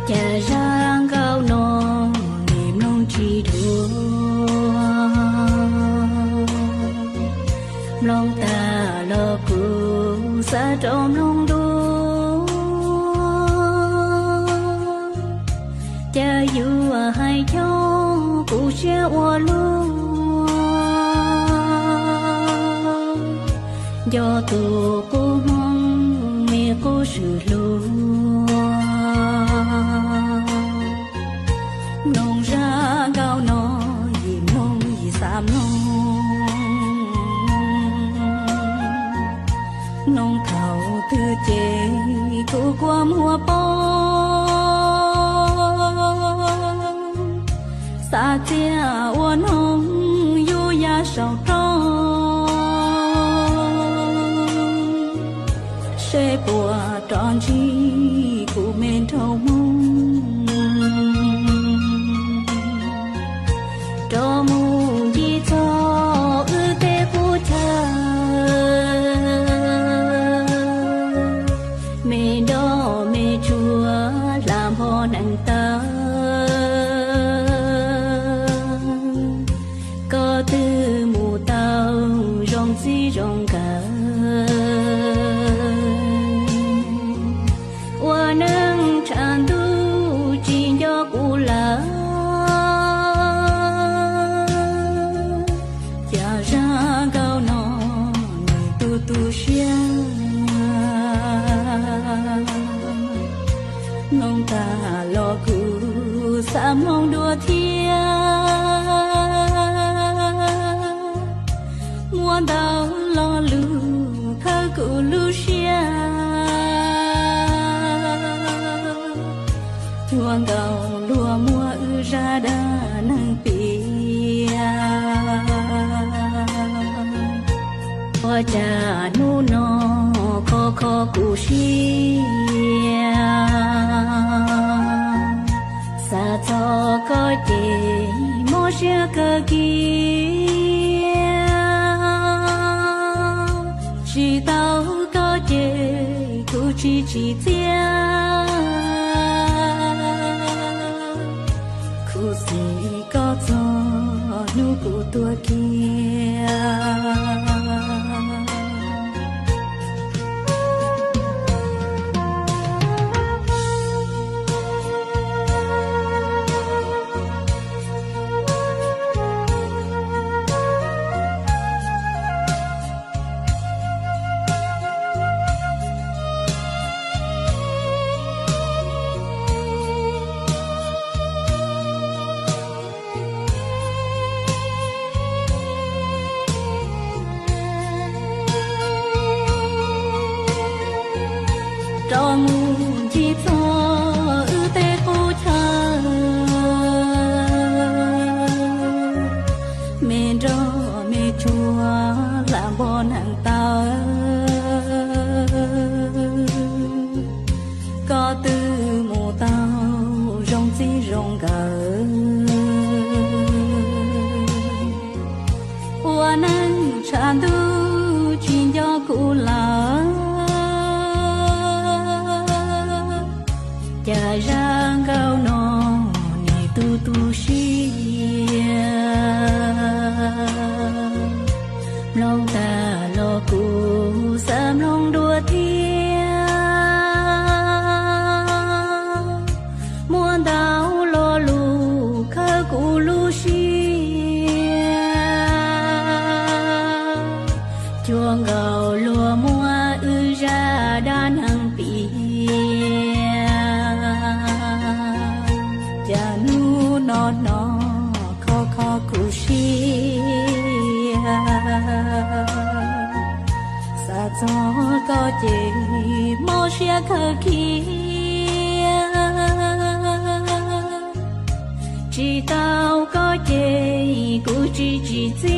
Cas zaj nkauj no nim mloog tsis dhuav, mloog tas los kuv xav rov mloog dua. Cas yuav hais coj kuv siab ua luaj, nco tus qub hmoob me qub swm hluas. Mloog zaj nkauj no yim mloog yim xav mloog, mloog thaum twg ces kuv kua muag poob. Xav txiaj ua noog yub ya saum roob, seb puas rov ntsib kuv me nraug Hmoob. Rov mus ncig txog wb tej qub chaw, me nroj me tsuag hla npho nees taw. Koj twb mus tau zoo txij zoo nkawm, ua neej tshav ntuj tsis nco kuv lawm. Cas zaj nkauj no nws tu tu siab, mloog tas los kuv xav mloog dua thiab. Muaj ntau lo lus thawb kuv lub siab, cuag nkaus luag muab wb zaj dab neeg piav. Ua cas hnub no kho kho kuv siab, xav txog koj ces mob siab kawg kiag. Tsis tau koj ces kuv tsis tsim txiaj, khuv xim koj txog hnub kuv tuag kiag. Rov mus ncig txog wb tej qub chaw, me nroj me tsuag hla npho nees taw. Koj twb mus tau zoo txij zoo nkawm, ua neej tshav ntuj tsis nco kuv lawm. Cas zaj nkauj no nim tu tu siab, mloog tas los kuv xav mloog dua thiab. Muaj ntau lo lus khawb kuv lub siab, cuag nkaus luag muab wb Xav txog koj ces mob siab khaws khiav, tsis tau koj ces kuv tsis tsim txiaj.